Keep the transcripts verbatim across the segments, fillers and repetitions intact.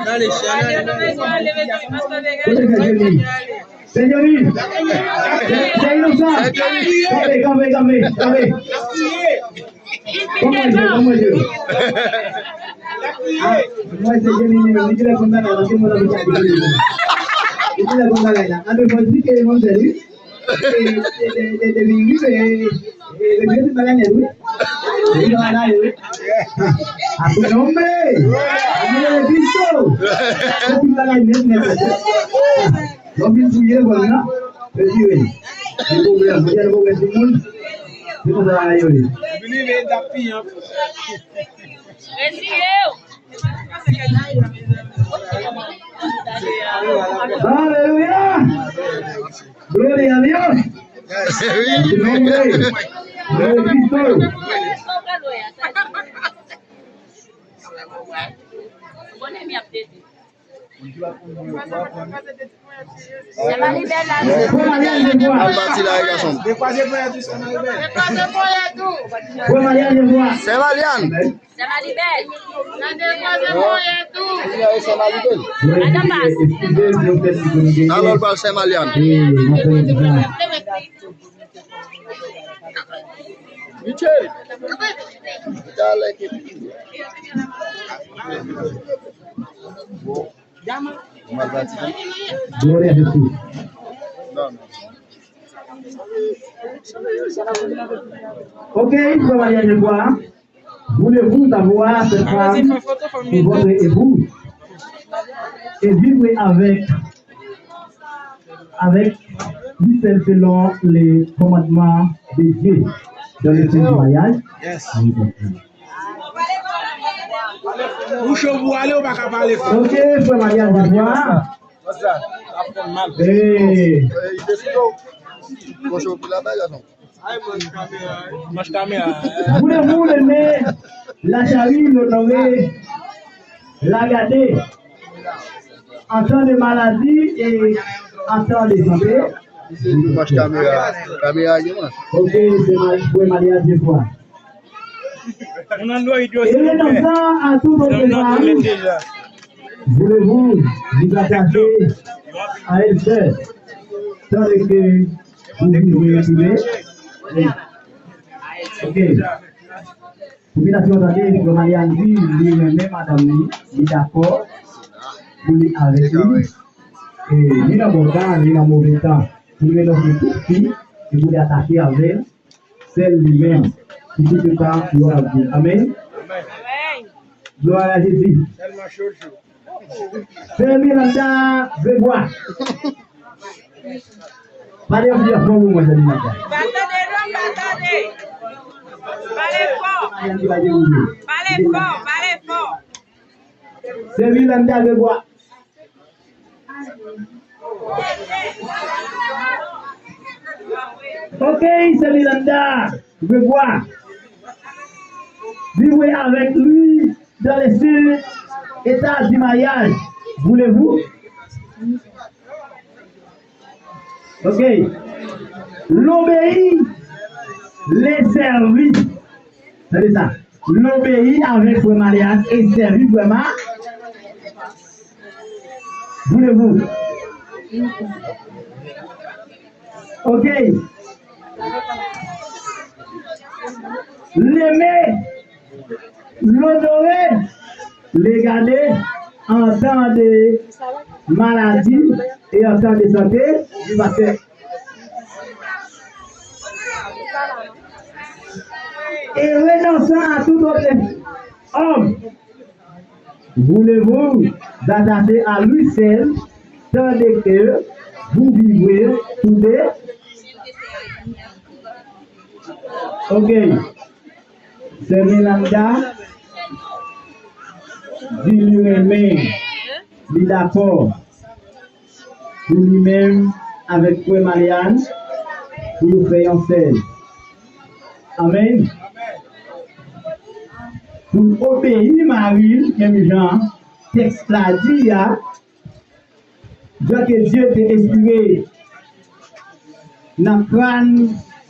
Kote Sè Jerry? Sè Jerry! Sè Inosan! Kanpe, kanpe, kanpe, kanpe! Kòman je, kòman je? Ah, mwen se Jerry, li, li genlè konn bagay la, se mwen la ki sa di li. Li genlè konn bagay la. Ann fè di ke manzè, wi. E, e, e, e, e, wi, e, e, e, wi, tout bagay nèt, wi. Tout bagay nèt, wi. Apre non, men. Apre Kristo. Tout bagay nèt, nèt, nèt. Lè w vin fouye, vòlè a retire. Gen pwoblèm, mwen gen pwoblèm sou moun. Se konsa bagay yo ye. Vini, men, t ap piyan. Retire w. Alelouya! Glori a Dios! Glori a Kristo! Sè Malibèl la. Al pati la, gason. Sè Malyan. Sè Malibèl. Sè Malibèl. Madan Pas. Alò, l pral Sè Malyan. Michel. Talè ke Glori a Jezi. Ok, frè Maria Dubois, voulez-vous avoir cette femme pour votre époux et vivre avec, avec lui seul selon les commandements de Dieu dans le sens du mariage? Yes. Ou cho pou ale, ou pa ka pale fò. Ok, frè Maria Dubois. Hey. Manch kamera. Voulez-vous aimer la chérie, l'honorer, la garder en temps de maladie et en temps de santé? Manch kamera. Kamera gen manch. Ok, se ma-, frè Maria Dubois. Moun Android yo, silvouplè. Et dans ça, à toute autre femme, voulez-vous vous attacher à elle seule, tandis que vous vivez tous les? Ok. Pou finasyon tande, frè Mariane di, li renmen madanm li, li dakò pou li avèk li. E ni nan bon tan, ni nan move tan. Pou li renonse tout fi, e pou li atache avè l. Sèl li menm ki tout tan yo ap viv. Amèn. Glwa a Jezi. Sè Miranda Dubois. Pale yon ti jan fò pou mwen, Sè Miranda. Pa tande non, pa tande. Pale fò. Pale fò, pale fò. Sè Miranda Dubois. Ok, c'est Miranda Dubois. Vivre avec lui dans les cinq états du mariage. Voulez-vous? Ok. L'obéir, le servir. Tande sa. L'obéir avec frè Mariane et servir frè Ma-, voulez-vous? Ok. L'aimer, l'honorer, le garder en temps de maladie et en temps de santé. Wi, pastè. Et renonçant à tout autre homme, voulez-vous attacher à lui seul, tandis que vous vivrez tous deux? Ok. Sè Miranda di li renmen, li dakò pou li menm avèk frè Mariane, pou yo fè yon sèl. Amèn. Pou l obeyi mari l, menm jan tèks la di a, jan ke Dye te enspire nan kràn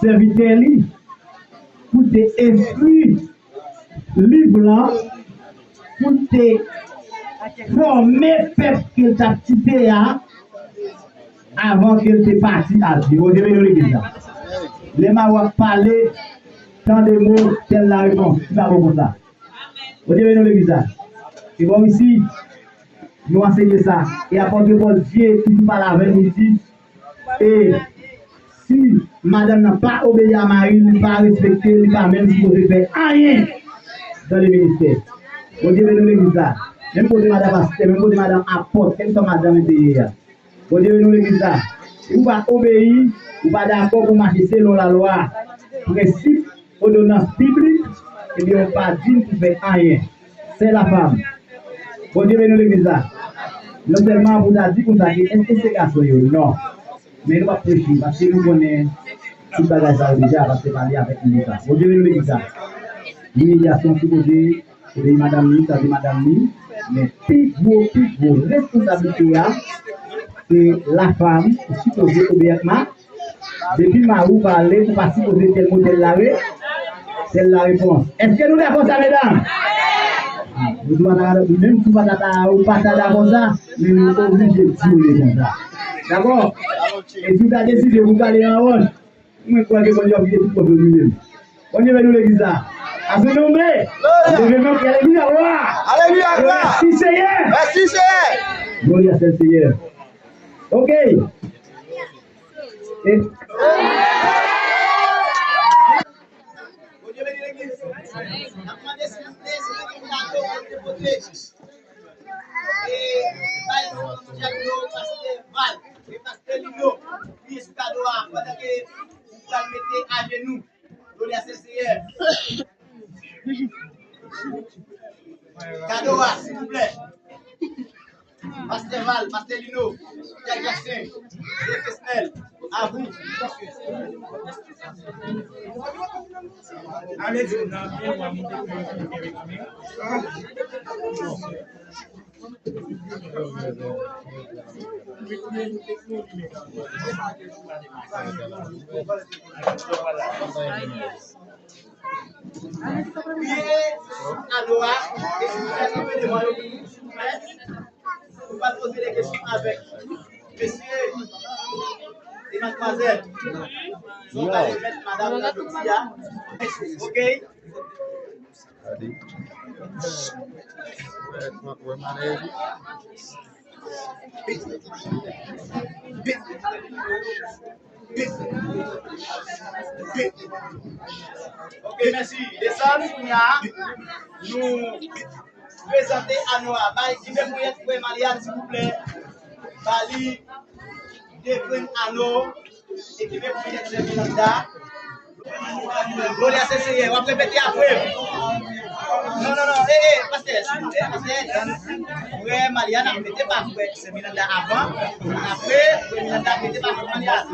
sèvitè li, pou te enskri liv lan, pou te fòme pèp ke l t ap kite a, avan ke l te pati al. Bondye beni w legliz la. Lè Mawou ap pale, tande mo, tèl la repons. Li pa bon konsa. Bondye beni w legliz la. Se bò isi, nou ansenye sa. E apòt Pòl Dye toujou pale avè nou, li di, e si madanm nan pa obeyi a mari l, li pa respekte l, li pa menm sipoze fè anyen dan le ministè. Bondye beni w legliz la. Menm kote madanm pastè, menm kote madanm apòt, kèlkeswa madanm li te ye a. Bondye beni w legliz la. Si ou pa obeyi, ou pa dakò pou mache selon lalwa, prensip, òdonans biblik, ebyen ou pa diy pou fè anyen. Sè la fam. Bondye beni w legliz la. Non sèlman pou ta di konsa ke èske se gason yo? Non. Men nou p ap preche, paske nou konnen tout bagay sa yo deja, paske pale avèk nou deja. Bondye beni w legliz la. Wi, gason sipoze obeyi madanm li, sa se madanm li. Men pi gwo, pi gwo responsablite a, se la fam ki sipoze obeyi ak ma. Depi mari w pale, ou pa sipoze tèl mo, tèl la re-, tèl la repons. Èske nou dakò sa, medam? Ah, nou pa ta, menm si ou pa ta, ou pa ta dakò sa, men nou oblije di w konsa. Dakò? E si w ta deside pou w pale an wòch, mwen kwè ke Bondye ap kite tout pòt yo li menm. Bondye beni w legliz la. Ase nonbe. Alelouya, glwa. Alelouya, glwa. Mèsi Seyè. Mèsi Seyè. Glwa a Seyè. Ok. E Bondye beni legliz. N ap mande silvouplè, si gen kado pou te pote. E bay nou yon ti kado, pastè Val, e pastè Lino. Priye sou kado a, pandan ke nou pral mete ajenou. Glwa a Seyè. Kado a, silvouplè. Pastè Val, pastè Lino, Jack Jackson, Frè Kesnel, a vous. Ale di nan byen w a monte pou yo konpere kòmè. Priye sou kado a, e si nou fè kanpe devan yo pou nou, silvouplè. Nou pral poze de kesyon avèk mesye e madmwazèl. Son pale mèt madanm nan piti a. Ok. Gade. Wè, wè, wè, manèj. Ok, mèsi. Desann, kounye a, nou prezante Ano a. Bay, ki men pou yèt frè Malyad, silvouplè. Ba li, de grenn Ano. E ki men pou yèt sè Milanda. Glwa a Seyè, w ap repete apre m. Non, non, non, e, e, pastè, silvouplè, pastè, frè Malyad ap mete pa frè sè Milanda avan, apre, frè Milanda ap mete pa frè Malyad.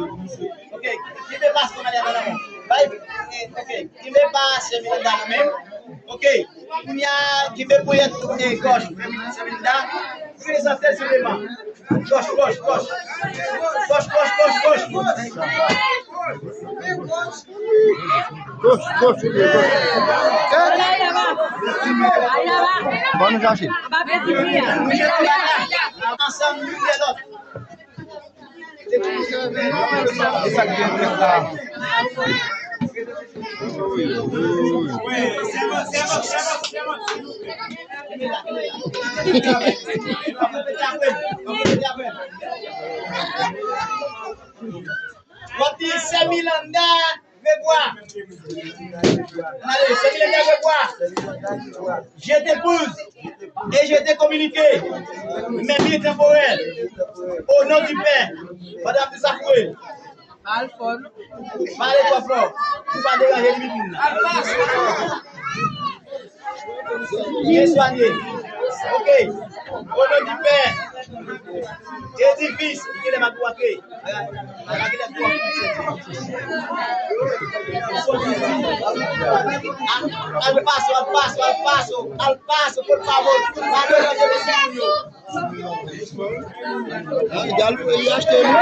Ok, kenbe pa frè Malyad nan men w. Bay, e, ok, kenbe pa sè Milanda nan men w. Ok, kounye a, kenbe ponyèt, e, gòch, frè Milanda, sè Milanda, prezante l senpleman. Gòch, gòch, gòch. Gòch, gòch, gòch, gòch. Gòch, gòch, gòch. Ban nou chache. Ansanm, youn dèyè lòt. E sa k gen fèt la? W ap di sè Milanda Gregwa. Ann ale, sè Milanda Gregwa. Je t'épouse et je te communique mes biens temporels au nom du Père. Pandan ap di sa pou e. Pale twò fò. Pou pa deranje limit moun nan. Byen swanye. Ok. Au nom du Père et du Fils, ki lè m ap wake. Al paso, al paso, al paso, al paso, por favor. Pa deranje mesye moun yo. Li achte li.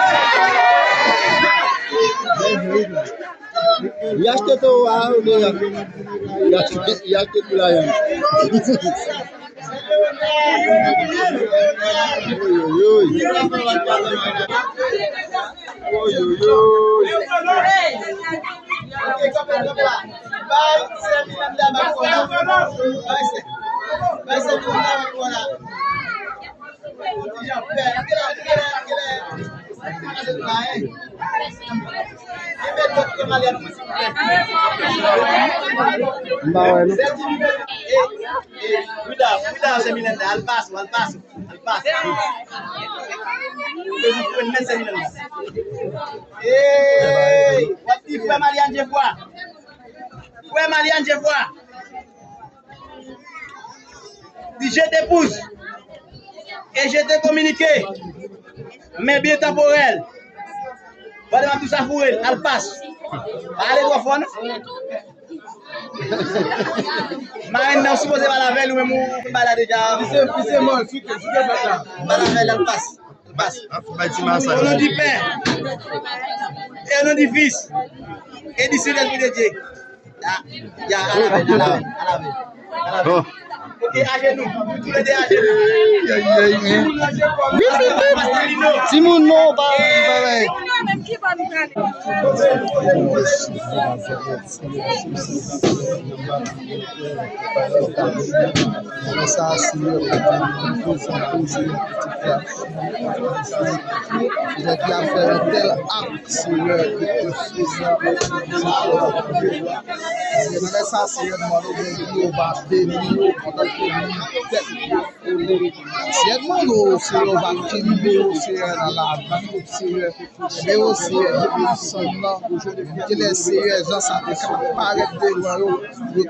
Li achte towo a, li achte, li achte pou lajan. Oyoyoy. Oyoyoy. Bay sè Milanda bak kò la. Bay sè, bay sè Milanda bak kò la. M pa wè, non. Hey, w ap di frè Malian Jefwa. Frè Malian Jefwa. Li jete pouz e jete kominike. Men byen tanporèl. Pandan m ap di w sa foure l, al pas. Pa ale twò fò, non. Marenn nan, w sipoze pale avè l, ou menm ou, ou konn pale deja. Misye, misye mò, sou ke, sou ke fè sa. Pale avè l, al pas. Al pas. Ap bay ti masaj. Au nom du Père, et au nom du Fils, et du Saint-Esprit de Dieu. Ya, ya, alavè, alavè, alavè. Bon. Ok, ajenou. Tou le de ajenou. Ay, ay, ay. Timoun non, pa, pa, pa. Konnen sa, Senyè, kote nou poze, poze yon pitit gason. Nèg la fè yon tèl ak, Senyè, ke tout Senyè, Senyè, nan lè sa, Senyè, nou mande w, Jewova, beni yo, pandan ke nou tèt yo kole. Senyè, nou mande w, Jewova, kenbe yo, Senyè, nan lavi yo, Senyè, kenbe yo, Senyè, nan benediksyon nan, kilè, Senyè, jan sa te ka parèt devan yo, yo